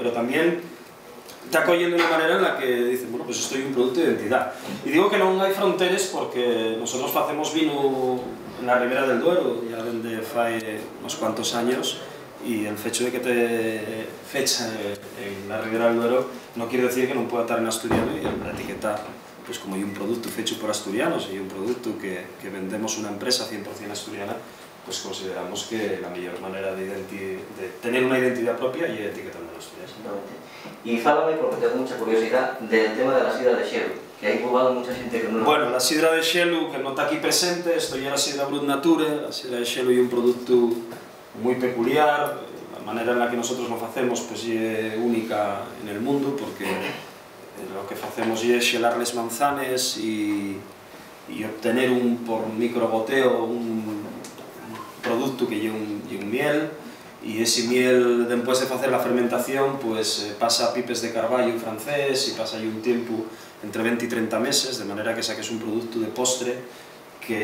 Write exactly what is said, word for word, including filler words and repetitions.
Pero tamién ta acoyendo d'una manera en la que dicen, bueno, pues esto ye un producto d'identidá. Y digo que non hai fronteres porque nosotros facemos vinu en la Ribera del Duero ya dende fai unos cuantos años, y el fecho de que te fecha en la Ribera del Duero no quiere decir que non pueda tar en asturiano y la etiqueta, pues como ye un producto fecho por asturianos y un producto que, que vendemos una empresa cien por cien asturiana, pues consideramos que la mejor manera de, identi- de tener una identidad propia ye etiquetando en asturiano. Exactamente. Y fálame, porque tengo mucha curiosidad, del tema de la sidra de xelu, que hai probado mucha xente que non la... Bueno, la sidra de xelu, que no está aquí presente, esto ya la sidra Brut Nature. La sidra de xelu ye un producto muy peculiar. La manera en la que nosotros lo facemos, pues, ye única en el mundo, porque, eh, lo que facemos ye xelar les manzanes y, y obtener un, por microgoteo, un producto que ye un, ye un miel, y ese miel, después de hacer la fermentación, pues, eh, pasa a pipes de carballo francés y pasa ahí un tiempo entre veinte y treinta meses, de manera que saques un producto de postre que